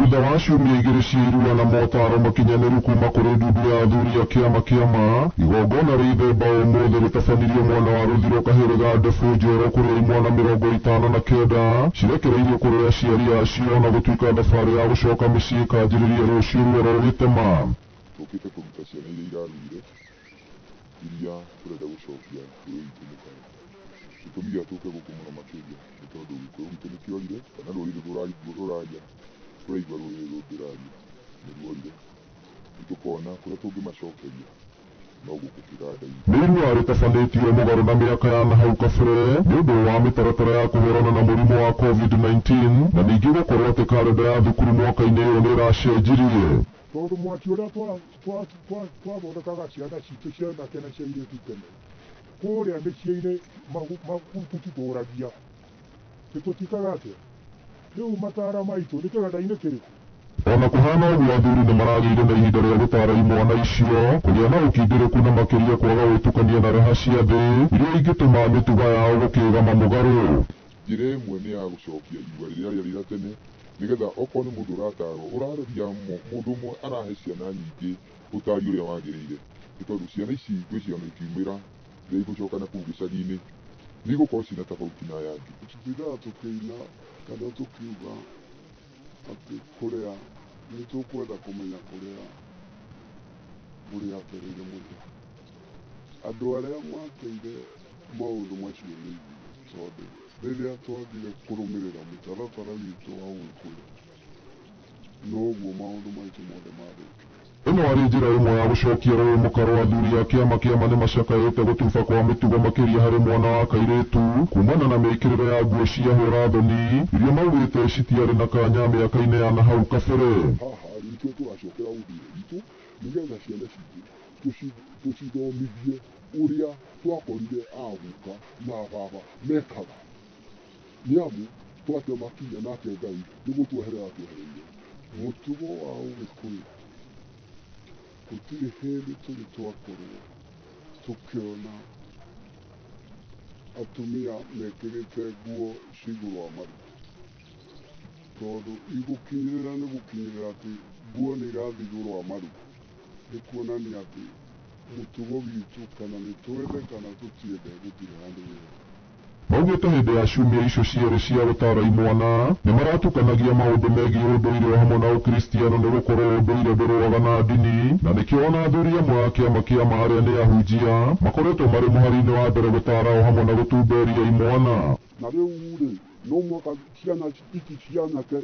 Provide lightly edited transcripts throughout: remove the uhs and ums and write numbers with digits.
Thutha wa ciumia igĩrĩ cia irua na motaro makinyanĩru kuma kũrĩ ndundu ya athuri a kĩama kĩama, igongona rĩa ithemba ũmũthĩ rĩtabanirio mwena wa Rũthiro Kahĩrĩga Ndefu Njoro kũrĩa imwana 59 cirekereirio kũrĩ aciari acio ona gũtuĩka thabarĩ ya gũcoka mĩciĩ ĩkanjĩrĩria rũciũ ruoro rũgĩtema. Tũkĩte kũruta ciana iria iraruire iria tũrenda gũcokia Gĩkũyũ gitũ mũkaro. Gĩtũmi gĩa tũke gũkũ mũno makĩria nĩ tondũ Gĩkũyũ gitũ nĩ kĩorire kana rũrĩrĩ rũraria tũraigua rũrĩrĩ rũngĩraria nĩ ruorire. Rĩu tũkona kũrĩa tũngĩmacokeria no gũkũ kĩganda-inĩ. Nĩ irua rĩtabanĩtio mũgarũ na mĩaka ya nahau kabere nĩ ũndũ wa mĩtaratara ya kũhũrana na mũrimũ wa COVID-19 na ningĩ gũkorwo atĩ karenda ya thukuru mwaka-inĩ ũyũ nĩ ĩracenjirie. Tondũ mwaki ũrĩa twathondekaga ciana citũ cia anake na cia airĩtu tene kũrĩa mĩciĩ-inĩ tũtitũragia tũtikaga atĩa rĩu matara maitũ nĩ kĩganda-inĩ kĩrĩkũ. Ona kũhana ũguo athuri nĩ maragĩire na ihinda rĩa gũtara imwana icio kũgĩa na ũkindĩrĩku na makĩria kwaga gwĩtukania na raha cia thĩ iria ingĩtũma mĩtugo yao gũkĩgama mũgarũ. Njĩra ĩmwe nĩ ya gũcokia irua rĩrĩa rĩarĩ rĩa tene nĩgetha okorwo nĩ mũndũ ũratarwo ũraria mũndũ ũmwe arahe ciana nyingĩ ũtari ũrĩa wagĩrĩire nĩ tondũ ciana ici ngwĩciria ona ikiumĩra rĩrĩa igũcoka na kũu gĩcagi-inĩ nĩ igũkorwo ciĩna tofauti na aya angĩ. Tũtindaga tũkĩina kana tũkiuga atĩ kũrĩa nĩ tũkwenda kũmenya kũrĩa mbũri yatereire mũthia. Andũ arĩa mateire maũndũ macio nĩ ithuĩ tondũ rĩrĩa twathire kũrũmĩrĩra mũtaratara witũ wa Ũgĩkũyũ noguo maũndũ maitũ mothe mathũkire. Ĩno arĩ njĩra ĩmwe ya gũcokia rũĩ mũkaro athuri a kĩama kĩama nĩ macakaĩte gũtuba kwa mĩtugo makĩria harĩ mwana wa kairĩtu kumana na mĩkĩrĩre ya nguo cia hũra thoni iria maugĩte citiarĩ na kanya mĩaka-inĩ ya nahau kabere. Haha rĩu nĩkĩo tũracokera ũndũire witũ nĩgetha ciana citũ tũcithomithie ũrĩa twakorire aguka na baba mekaga nĩ amu twatema kinya nake Ngai nĩ gũtweherera atwehereire. Mũtugo wa Ũgĩkũyũ gũtirĩ hĩndĩ tũrĩ twakorwo tũkĩona atumia mekĩrĩte nguo cia igũrũ wa maru tondũ igũkinyĩrĩra nĩ gũkinyĩrĩra atĩ nguo nĩ irathiĩ igũrũ wa maru nĩ kuonania atĩ mũtugo witũ kana nĩ twende kana tũtiende gũtirĩ handũ wega. Maugĩte hĩndĩ ya ciumia icio cierĩ cia gũtara imwana nĩ maratukanagia maũndũ megiĩ ũndũire o hamwe na ũkristiano nĩ gũkorwo ũndũire ndũrũaga na ndini na nĩkĩo ona athuri amwe a kĩama kĩama arĩa nĩ ahunjia makoretwo marĩ mũhari-inĩ wa mbere gũtara o hamwe na gũtumberia imwana. Na rĩu rĩ no mũhaka ciana ici cia anake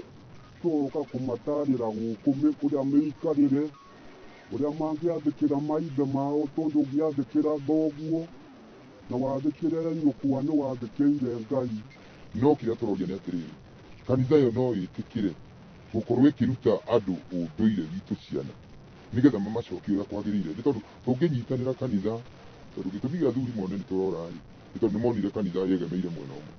tũgoka kũmatarĩra gũkũ kũrĩa mĩikarĩre ũrĩa mangĩathĩkĩra maithe mao tondũ ũngĩathĩkĩra thoguo na wathĩkĩre nyũkwa nĩ wathĩkĩire Ngai. No kĩrĩa tũroria nĩ atĩrĩrĩ kanitha ĩyo no ĩtĩkĩre gũkorwo ĩkĩruta andũ ũndũire witũ ciana nĩgetha mamacokie ũrĩa kwagĩrĩire nĩ tondũ tũngĩnyitanĩra kanitha tondũ gĩtũmi gĩa athuri mone nĩ tũrora rĩ nĩ tondũ nĩ monire kanitha yegemeire mwena ũmwe.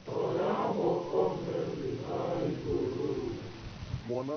Mwana